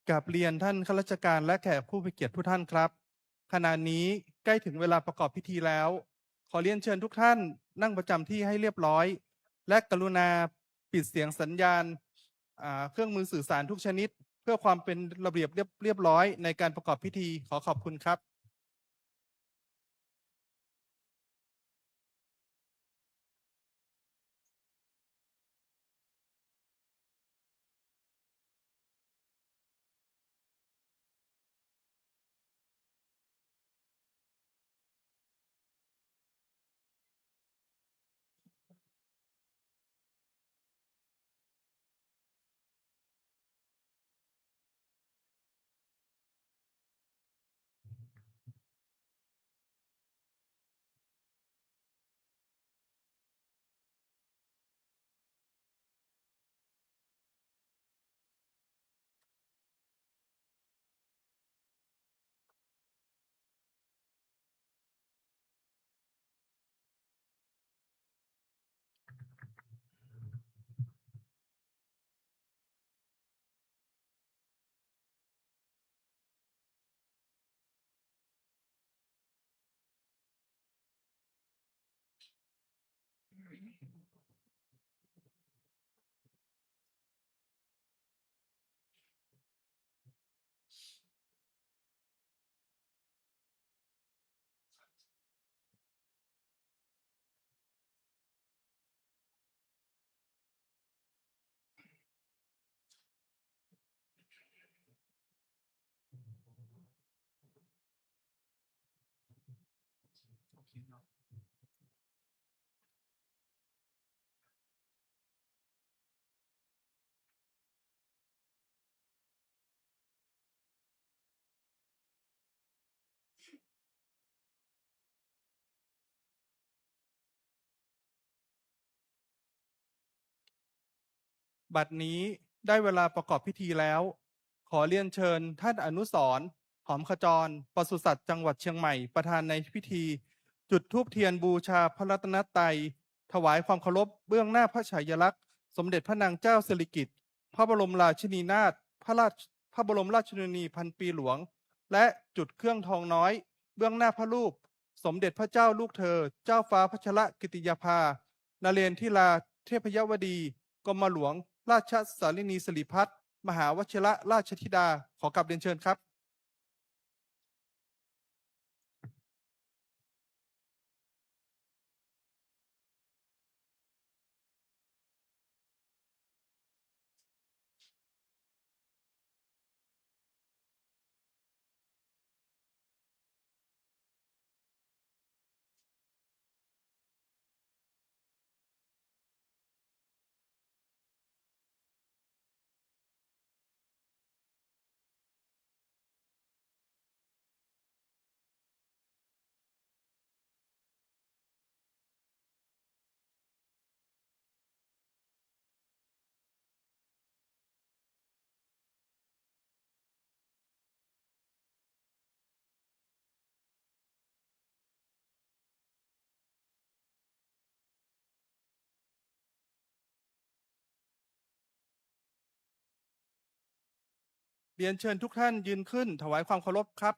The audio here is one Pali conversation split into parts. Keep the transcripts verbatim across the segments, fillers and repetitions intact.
กราบเรียนท่านข้าราชการและแขกผู้มีเกียรติทุกท่านครับ ขณะนี้ใกล้ถึงเวลาประกอบพิธีแล้ว ขอเรียนเชิญทุกท่านนั่งประจำที่ให้เรียบร้อย และกรุณาปิดเสียงสัญญาณ อ่า เครื่องมือสื่อสารทุกชนิด เพื่อความเป็นระเบียบเรียบ เรียบร้อยในการประกอบพิธี ขอขอบคุณครับ บัดนี้ได้เวลาประกอบพิธีแล้ว ขอเรียนเชิญท่านอนุสรณ์ หอมขจร ปศุสัตว์จังหวัดเชียงใหม่ ประธานในพิธี จุดธูปเทียนบูชาพระรัตนตรัย ถวายความเคารพเบื้องหน้าพระฉายาลักษณ์ สมเด็จพระนางเจ้าสิริกิติ์ พระบรมราชินีนาถ พระราช พระบรมราชชนนีพันปีหลวง และจุดเครื่องทองน้อย เบื้องหน้าพระรูป สมเด็จพระเจ้าลูกเธอ เจ้าฟ้าพัชรกิติยาภา นเรนทิราเทพยวดี กรมหลวงราชสาลินีสิริพัฒน์ มหาวชิรราชธิดา ขอกราบเรียนเชิญครับ เรียนเชิญทุกท่านยืนขึ้นถวายความเคารพครับ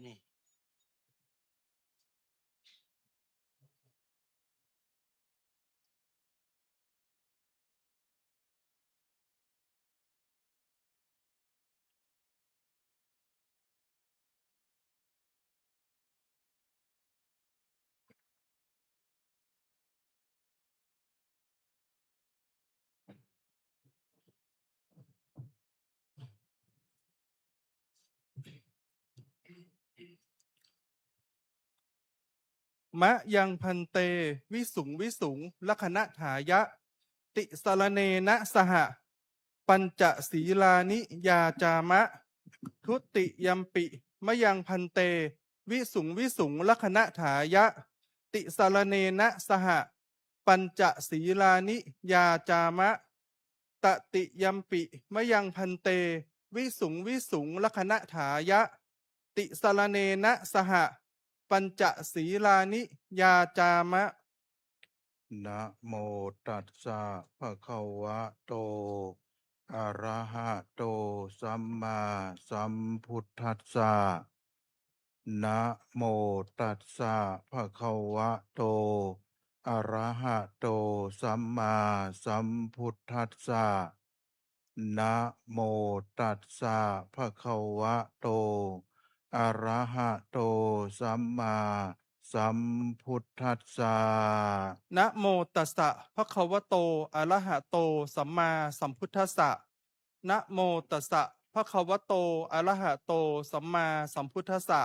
นี่ Mayaṃ bhante visuṃ visuṃ rakkhaṇatthāya tisaraṇena saha pañca sīlāni yācāma. Dutiyampi mayaṃ bhante visuṃ visuṃ rakkhaṇatthāya tisaraṇena saha pañca sīlāni yācāma. Tatiyampi mayaṃ bhante visuṃ visuṃ rakkhaṇatthāya tisaraṇena saha pañca sīlāni yācāma. Namo tassa bhagavato arahato sammāsambuddhassa. Namo tassa bhagavato arahato sammāsambuddhassa. Namo tassa bhagavato arahato sammāsambuddhassa. Namo tassa bhagavato arahato sammāsambuddhassa. Namo tassa bhagavato arahato sammāsambuddhassa.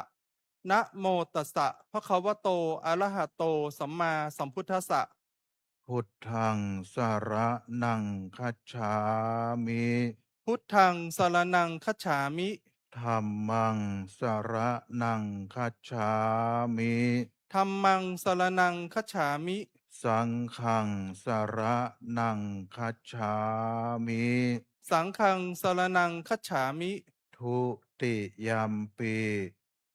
Namo tassa bhagavato arahato sammāsambuddhassa. Buddhaṃ saraṇaṃ gacchāmi. Buddhaṃ saraṇaṃ gacchāmi. Dhammaṃ saraṇaṃ gacchāmi. Dhammaṃ saraṇaṃ gacchāmi. Saṅghaṃ saraṇaṃ gacchāmi. Saṅghaṃ saraṇaṃ gacchāmi. Dutiyampi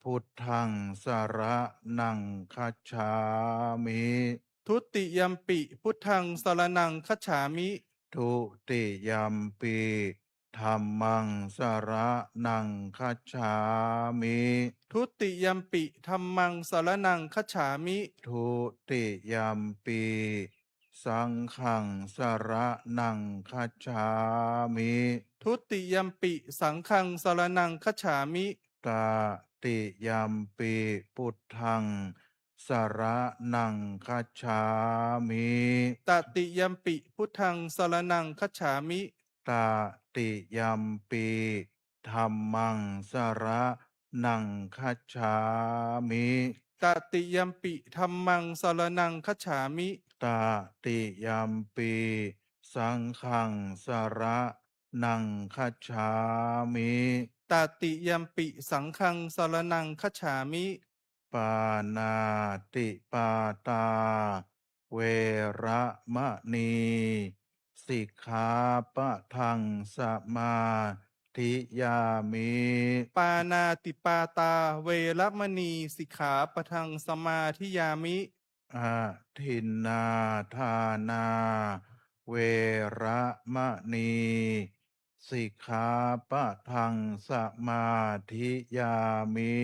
buddhaṃ saraṇaṃ gacchāmi. Dutiyampi buddhaṃ saraṇaṃ gacchāmi. Dutiyampi dhammaṃ saraṇaṃ gacchāmi. Dutiyampi dhammaṃ saraṇaṃ gacchāmi. Dutiyampi saṅghaṃ saraṇaṃ gacchāmi. Dutiyampi saṅghaṃ saraṇaṃ gacchāmi. Tatiyampi buddhaṃ saraṇaṃ gacchāmi. Tatiyampi buddhaṃ saraṇaṃ gacchāmi. Tatiyampi dhammaṃ saraṇaṃ gacchāmi. Tatiyampi dhammaṃ saraṇaṃ gacchāmi. Tatiyampi saṅghaṃ saraṇaṃ gacchāmi. Tatiyampi saṅghaṃ saraṇaṃ gacchāmi. Pāṇātipātā veramaṇī sikkhāpadaṃ samādiyāmi. Pāṇātipātā veramaṇī sikkhāpadaṃ samādiyāmi. Adinnādānā veramaṇī sikkhāpadaṃ samādiyāmi.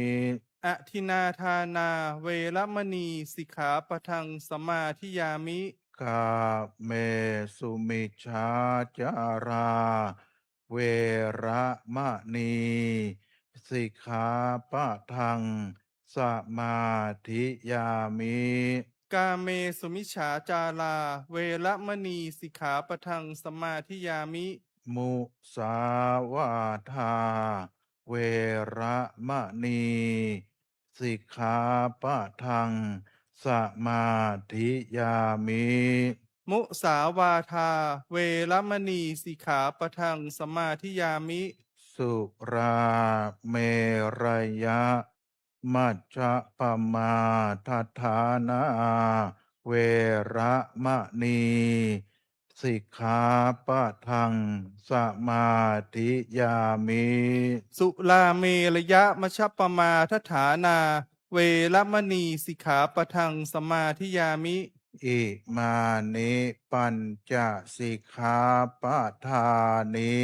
Adinnādānā veramaṇī sikkhāpadaṃ samādiyāmi. Kāmesu micchācārā veramaṇī sikkhāpadaṃ samādiyāmi. Kāmesu micchācārā veramaṇī sikkhāpadaṃ samādiyāmi. Musāvādā veramaṇī sikkhāpadaṃ samādiyāmi. Musāvādā veramaṇī sikkhāpadaṃ samādiyāmi. Surāmerayamajjapamādaṭṭhānā veramaṇī sikkhāpadaṃ samādiyāmi. Surāmerayamajjapamādaṭṭhānā veramaṇī sikkhāpadaṃ samādiyāmi. Imāni pañca sikkhāpadāni.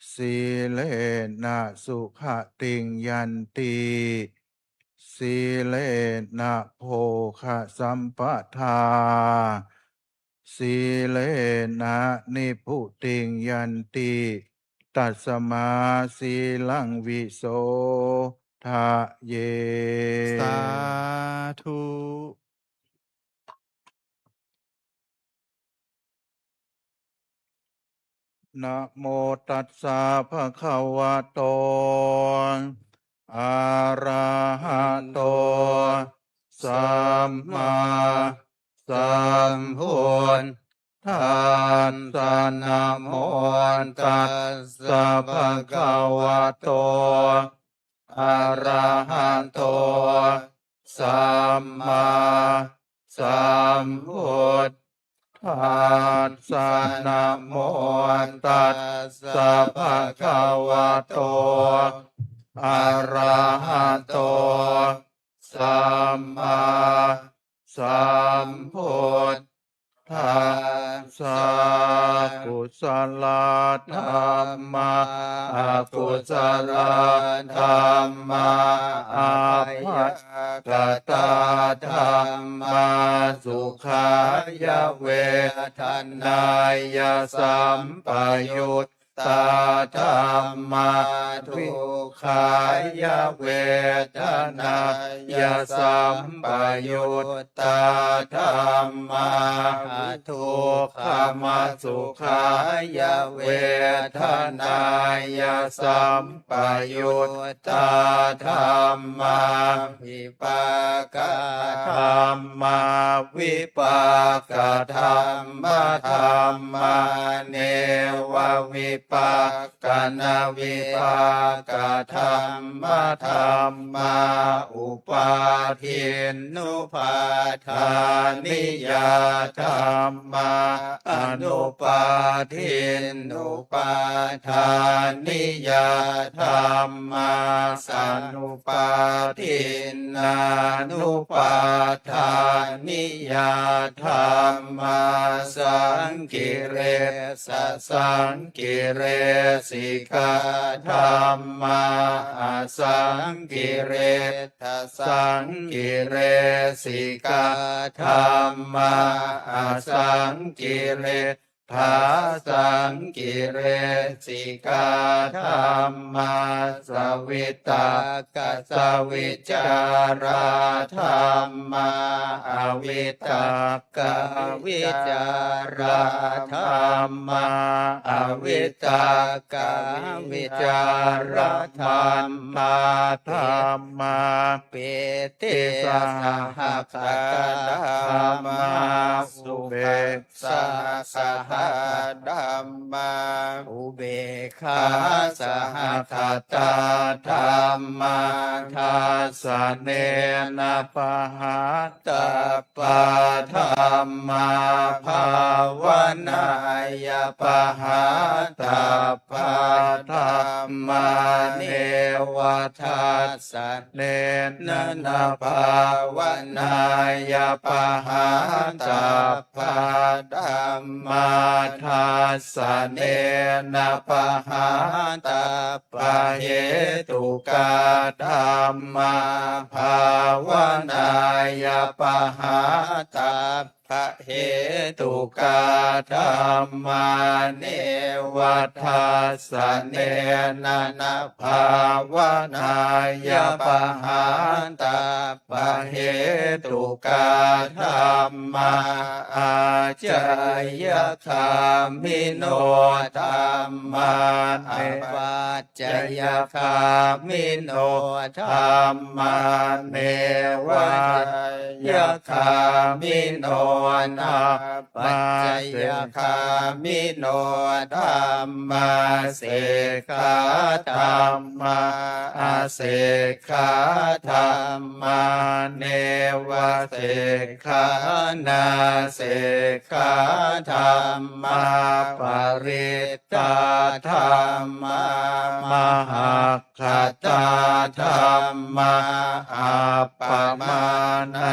Sīlena sugatiṃ yanti, sīlena bhogasampadā, sīlena nibbutiṃ yanti, tasmā sīlaṃ visodhaye. Sādhu. Namo tassa bhagavato arahato sammāsambuddhassa. Namo tassa bhagavato arahato sammāsambuddhassa. Namo tassa bhagavato arahato sammāsambuddhassa. Kusalā dhammā, akusalā dhammā, abyākatā dhammā, sukhāya vedanāya sampayuttā dhammā, dukkhāya vedanāya sampayuttā dhammā, adukkhamasukhāya vedanāya sampayuttā dhammā, vipākā dhammā, vipākadhammadhammā, nevavipākanavipākadhammadhammā, upādinnupādāniyā dhammā, anupādinnupādāniyā dhammā, anupādinnānupādāniyā dhammā, saṅkiliṭṭhasaṅkilesikā dhammā, asaṅkiliṭṭhasaṅkilesikā dhammā, asaṅkiliṭṭhasaṅkilesikā dhammā, savitakkasavicārā dhammā, avitakkavicārā dhammā, avitakkavicāramattā dhammā, pītisahagatā dhammā, sukha sahagatā dhammā, upekkhāsahagatā dhammā, dassanena pahātabbā dhammā, bhāvanāya pahātabbā dhammā, neva dassanena na bhāvanāya pahātabbā dhammā, dassanena pahātabbahetukā dhammā, bhāvanāya pahātab bahetukā dhammā, neva dassanena na bhāvanāya pahātabbahetukā dhammā, ācayagāmino dhammā, neva ācayagāmino dhammā, neva ācayagāmino nappācayagāmino dhammā, sekkhā dhammā, asekkhā dhammā, neva sekkhā nasekkhā dhammā, parittā dhammā, mahaggatā dhammā, appamāṇā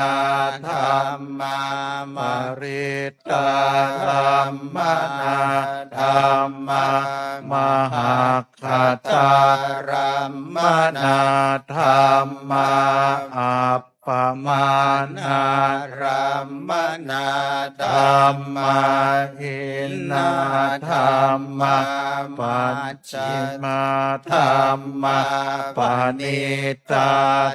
dhammā, parittārāmaṇā dhammā, mahaggatārammaṇā dhammā, ap pamāṇārammaṇā dhammā, hīnā dhammā, majjhimā dhammā, paṇītā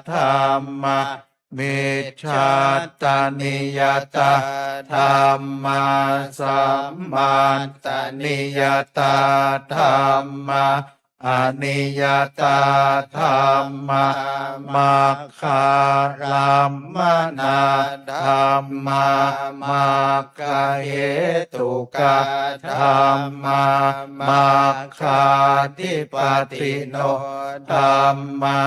dhammā, micchattaniyatā dhammā, sammattaniyatā dhammā, aniyatā dhammā, maggārammaṇā dhammā, maggahetukā dhammā, maggādhipatino dhammā,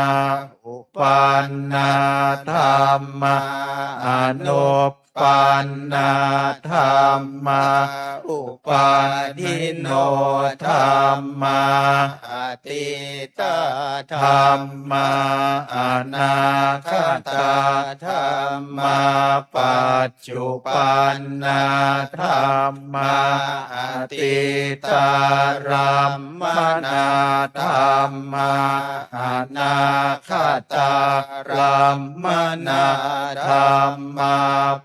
uppannā dhammā, anuppannā dhammā, uppādino dhammā, atītā dhammā, anāgatā dhammā, paccuppannā dhammā, atītārammaṇā dhammā, anāgatārammaṇā dhammā,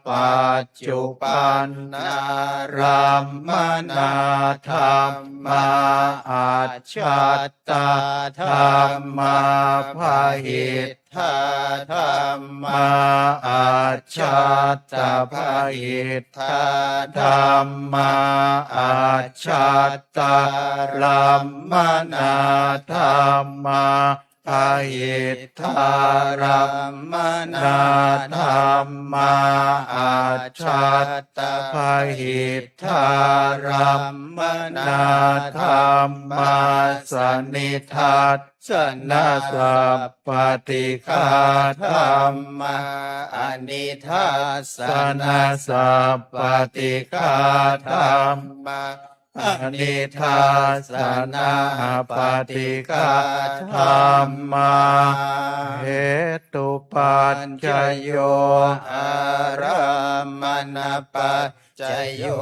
paccuppannārammaṇā dhammā, ajjhattā dhammā, bahiddhā dhammā, ajjhattabahiddhā dhammā, ajjhattarammaṇā dhammā, bahiddhārammaṇā dhammā, ajjhattabahiddhārammaṇā dhammā, sanidassanasappaṭighā dhammā, anidassanasappaṭighā dhammā, anidassanāppaṭighā dhammā. Hetupaccayo, ārammaṇapaccayo,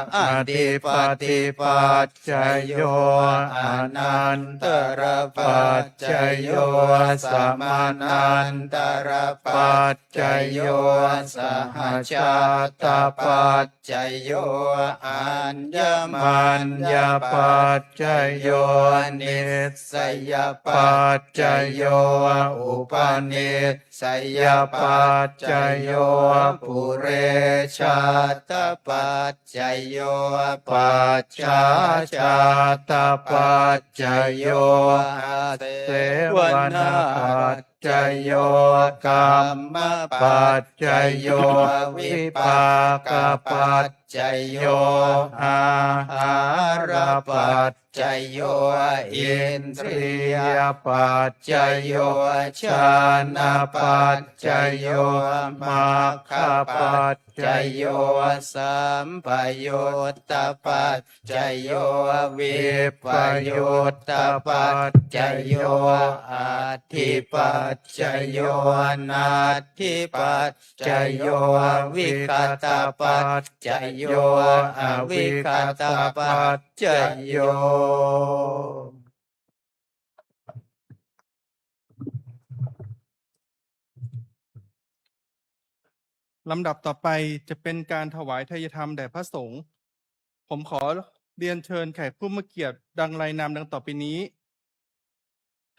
adhipatipaccayo, anantarapaccayo, samanantarapaccayo, sahajātapaccayo, aññamaññapaccayo, nissayapaccayo, upanissayapaccayo, purejātapaccayo, pacchājātapaccayo, āsevanapaccayo, kammapaccayo, vipākapaccayo, āhārapaccayo, indriyapaccayo, jhānapaccayo, maggapaccayo, sampayuttapaccayo, vippayuttapaccayo, atthipaccayo, natthipaccayo, vigatapaccayo, avigatapaccayo. ลำดับต่อไปจะเป็นการถวายทายธรรมแด่พระสงฆ์ ผมขอเรียนเชิญแขกผู้มีเกียรติดังรายนามดังต่อไปนี้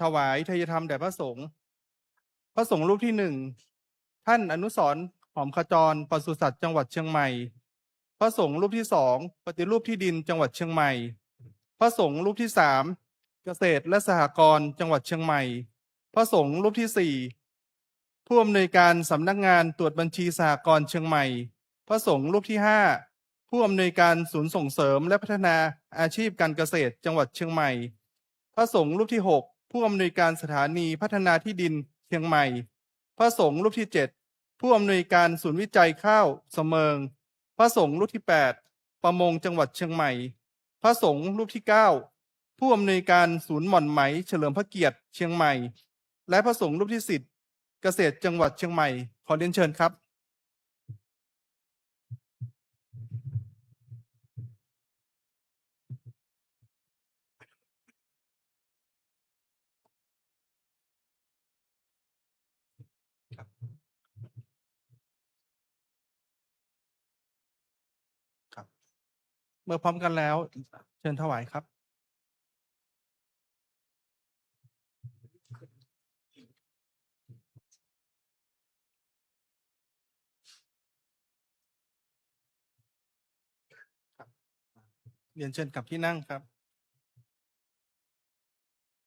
ถวายทายธรรมแด่พระสงฆ์ พระสงฆ์รูปที่หนึ่ง ท่านอนุสรณ์ หอมขจร ปศุสัตว์จังหวัดเชียงใหม่ พระสงฆ์รูปที่สอง ปฏิรูปที่ดินจังหวัดเชียงใหม่ พระสงฆ์รูปที่สาม เกษตรและสหกรณ์จังหวัดเชียงใหม่ พระสงฆ์รูปที่สี่ ผู้อำนวยการสำนักงานตรวจบัญชีสหกรณ์เชียงใหม่ พระสงฆ์รูปที่ห้า ผู้อำนวยการศูนย์ส่งเสริมและพัฒนาอาชีพการเกษตรจังหวัดเชียงใหม่ พระสงฆ์รูปที่หก ผู้อำนวยการสถานีพัฒนาที่ดินเชียงใหม่ พระสงฆ์รูปที่เจ็ด ผู้อำนวยการศูนย์วิจัยข้าวเสมิง พระสงฆ์รูปที่แปด ประมงจังหวัดเชียงใหม่ พระสงฆ์รูปที่เก้า ผู้อำนวยการศูนย์หม่อนไหมเฉลิมพระเกียรติเชียงใหม่ และพระสงฆ์รูปที่สิบ เกษตรจังหวัดเชียงใหม่ ขอเรียนเชิญครับ ครับ ครับ เมื่อพร้อมกันแล้ว เชิญถวายครับ ครับ เรียนเชิญกลับที่นั่งครับ ครับ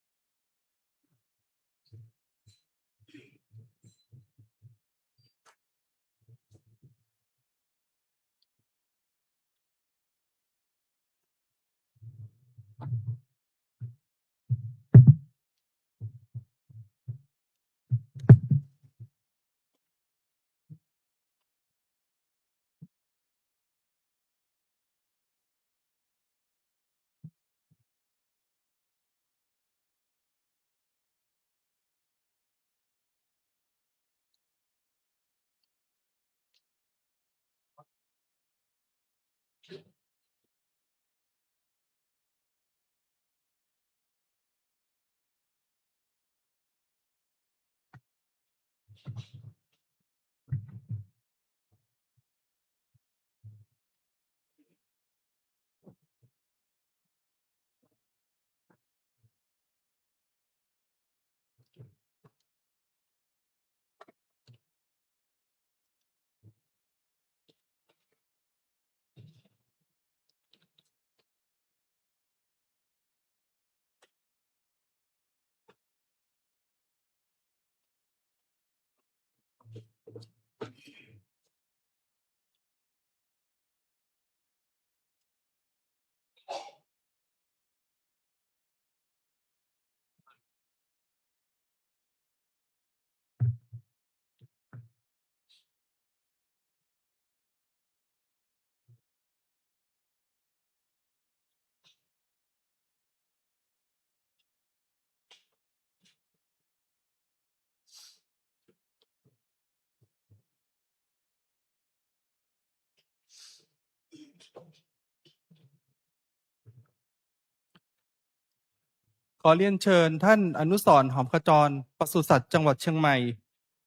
ขอเรียนเชิญท่านอนุสรณ์ หอมขจร ปศุสัตว์จังหวัดเชียงใหม่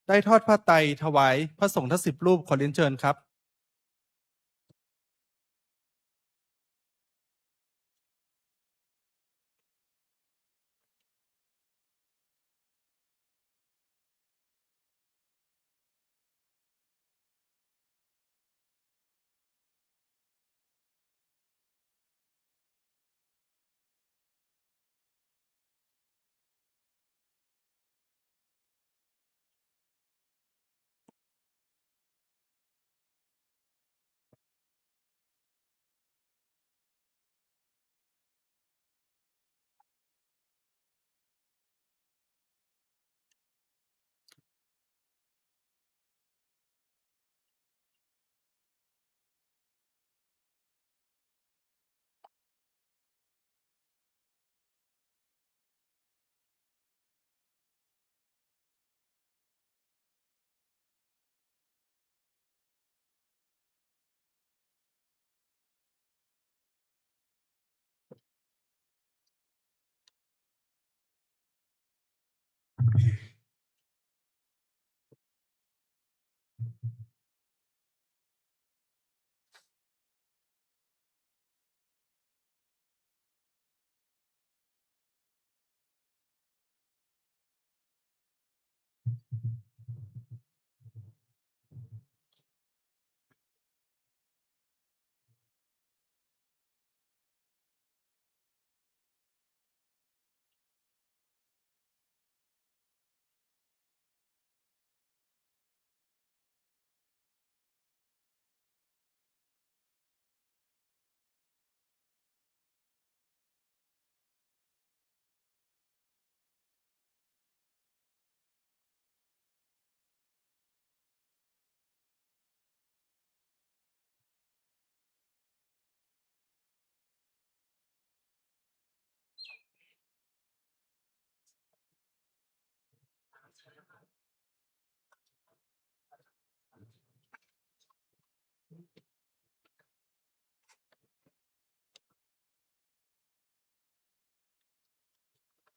ได้ทอดผ้าไตรถวายพระสงฆ์ทั้งสิบรูป ขอเรียนเชิญครับ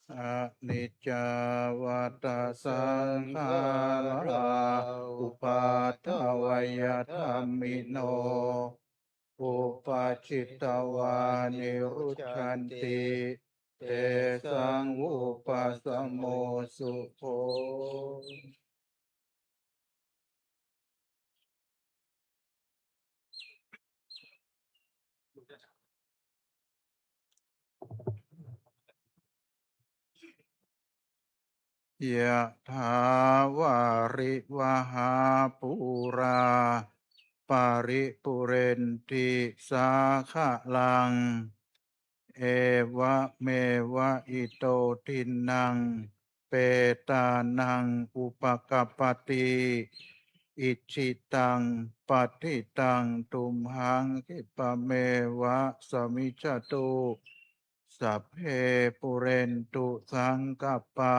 Aniccā vata saṅkhārā, uppādavayadhammino, uppajjitvā nirujjhanti, tesaṃ vūpasamo sukho. Yathā vārivahā pūrā, paripūrenti sāgaraṃ, evameva ito dinnaṃ petānaṃ upakappati. Icchitaṃ patthitaṃ tumhaṃ khippameva samijjhatu. Sabbe pūrentu saṅkappā,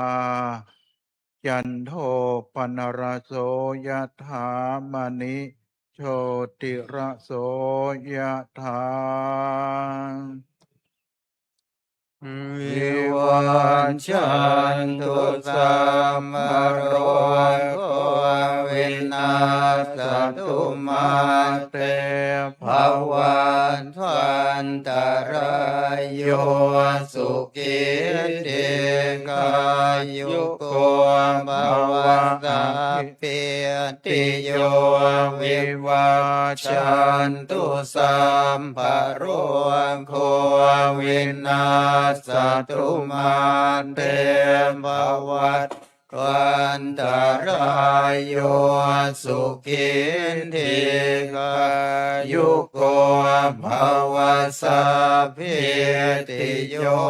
cando paṇṇaraso yathā, maṇi jotiraso yathā. vivajjantu sabbarogo vinassatu mā te bhavatvantarāyo sukhī dīghāyuko bhava. Sabbītiyo vivajjantu sabbarogo vinassatu mā te bhavatvantarāyo sukhī dīghāyuko bhava. Sabbītiyo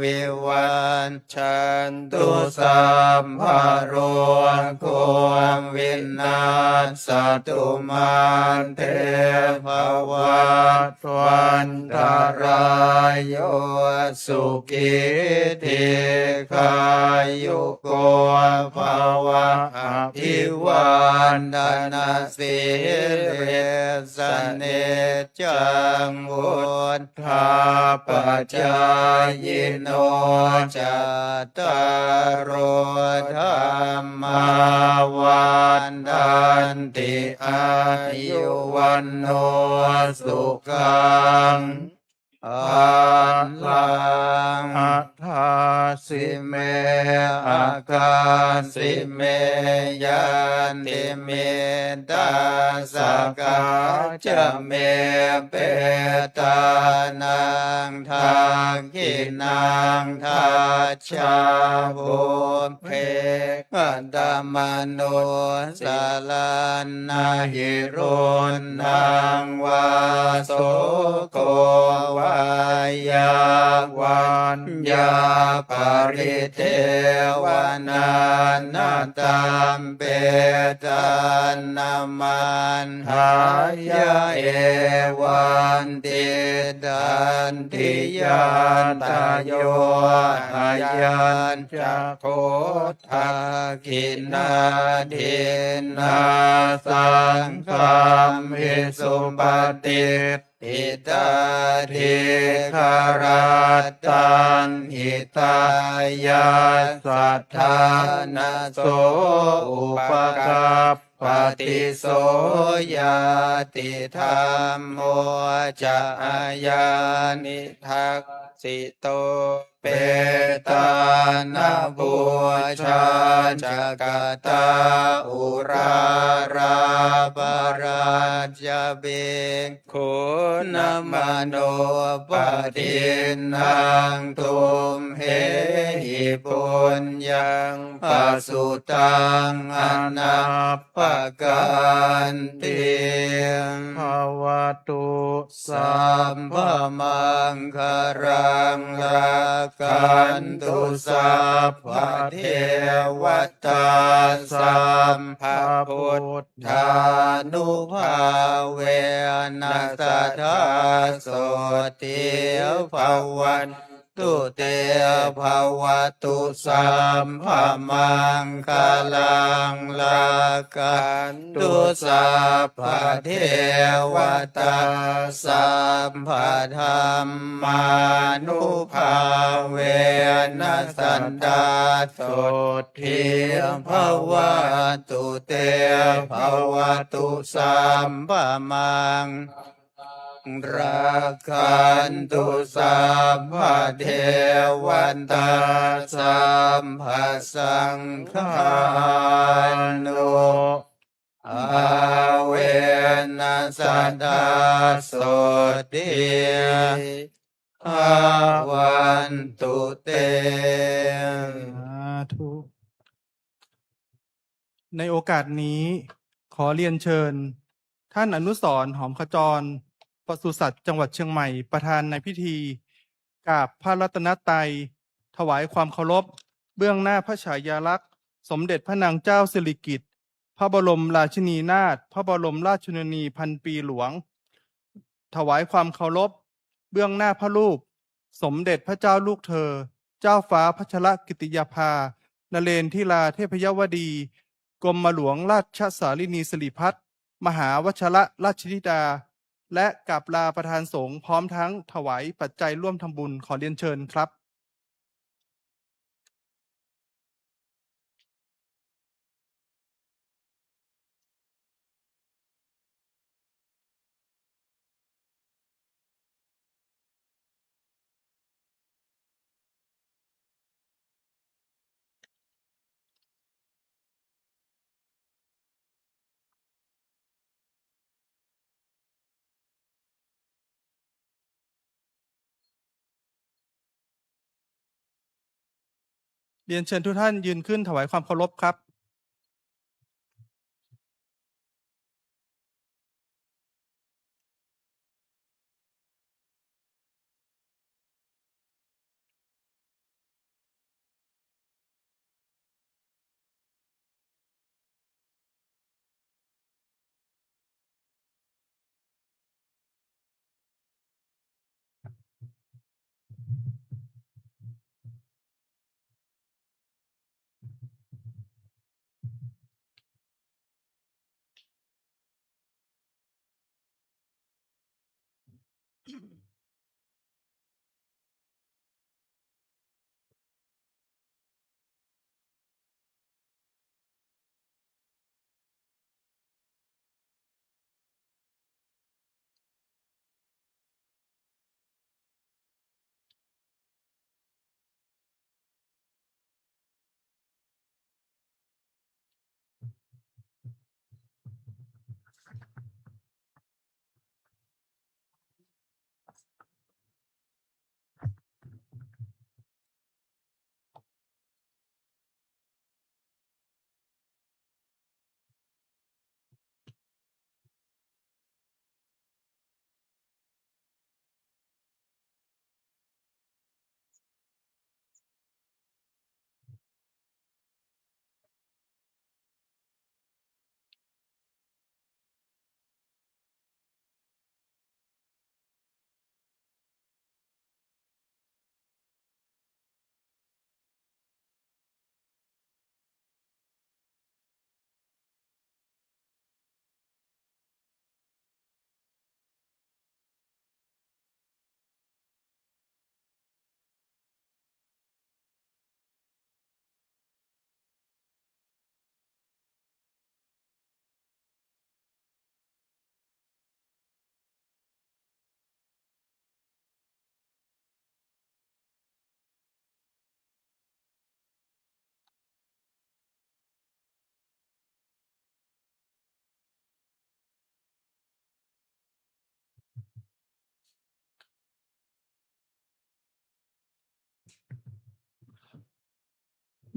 vivajjantu sabbarogo vinassatu mā te bhavatvantarāyo sukhī dīghāyuko bhava. Abhivādanasīlissa niccaṃ vuḍ dhāpacāyino cattāro dhammā vaḍḍhanti āyu vaṇṇo sukhaṃ balaṃ. Adāsi me akāsi me ñātimittā sakhā ca me petānaṃ dakkhiṇaṃ dajjā pubbe katamanussaraṃ. Na hi ruṇṇaṃ vā soko vā yā vaññā paridevanā, na taṃ petāna maṇḍāya evaṃ tiṭṭhanti ñātayo. Ayañca kho dakkhiṇā dinnā saṅghamhi supatiṭṭhitā, dīgharattaṃ hitāyassa ṭhānaso upakappati. So ñātidhammo ca ayaṃ nidassito, petāna pūjā ca katā uḷārā, parāya bhikkhūnamanuppadinnaṃ. Tumhehi puññaṃ pasutaṃ anappakanti. Bhavatu sabbamaṅgalaṃ, rakkhantu sabbadevatā, sabbabuddhānubhāvena sadā sotthī bhavan tu te. Bhavatu sabbamaṅgalaṃ, rakkhantu sabbadevatā, sabbadhammānubhāvena sadā sotthī bhavatu te. Bhavatu sabbamaṅ rakkhantu sabbadevatā, sabbasaṅghānubhāvena sadā sotthī bhavantu te. สาธุ ในโอกาสนี้ขอเรียนเชิญ ท่านอนุสรณ์ หอมขจร ปศุสัตว์จังหวัดเชียงใหม่ ประธานในพิธี กราบพระรัตนตรัย ถวายความเคารพ เบื้องหน้าพระฉายาลักษณ์ สมเด็จพระนางเจ้าสิริกิติ์ พระบรมราชินีนาถ พระบรมราชชนนีพันปีหลวง ถวายความเคารพ เบื้องหน้าพระรูป สมเด็จพระเจ้าลูกเธอ เจ้าฟ้าพัชรกิติยาภา นเรนทิราเทพยวดี กรมหลวงราชสาลินีสิริพัฒน์ มหาวัชรราชธิดา และกราบลาประธานสงฆ์ พร้อมทั้งถวายปัจจัยร่วมทำบุญ ขอเรียนเชิญครับ เรียนเชิญทุกท่านยืนขึ้นถวายความเคารพครับ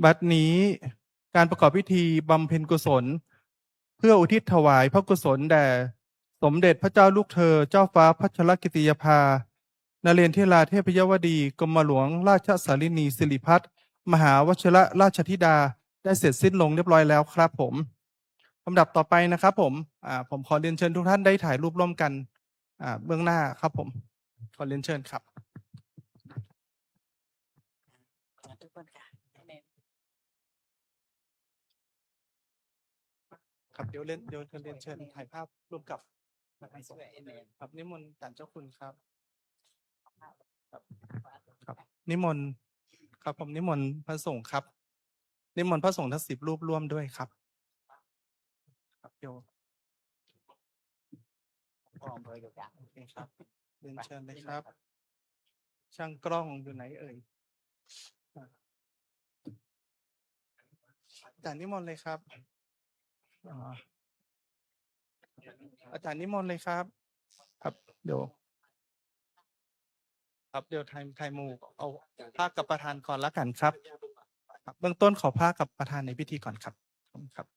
บัดนี้การประกอบพิธีบำเพ็ญกุศล เพื่ออุทิศถวายพระกุศลแด่สมเด็จพระเจ้าลูกเธอ เจ้าฟ้าพัชรกิติยาภา นเรนทิราเทพยวดี กรมหลวงราชสาลินีสิริพัฒน์ มหาวชิรราชธิดา ได้เสร็จสิ้นลงเรียบร้อยแล้วครับผม ลำดับต่อไปนะครับผม อ่า ผมขอเรียนเชิญทุกท่านได้ถ่ายรูปร่วมกัน อ่า เบื้องหน้าครับผม ขอเรียนเชิญครับ ขอทุกคนค่ะ ครับ เดี๋ยวเรียน เดี๋ยวเรียนเชิญถ่ายภาพร่วมกับ ครับ นิมนต์ศาลเจ้าคุณครับ ครับ ครับ นิมนต์ ครับผม นิมนต์พระสงฆ์ครับ นิมนต์พระสงฆ์ทั้งสิบรูปร่วมด้วยครับ ครับ เดี๋ยว โอเคครับ เรียนเชิญเลยครับ ช่างกล้องอยู่ไหนเอ่ย อ่ะ อาจารย์นิมนต์เลยครับ อ่า อาจารย์นิมนต์เลยครับ ครับ เดี๋ยว ครับ เดี๋ยวไทย ไทยมู เอาผ้ากับประธานก่อนละกันครับ ครับ เบื้องต้นขอผ้ากับประธานในพิธีก่อนครับ ขอบคุณครับ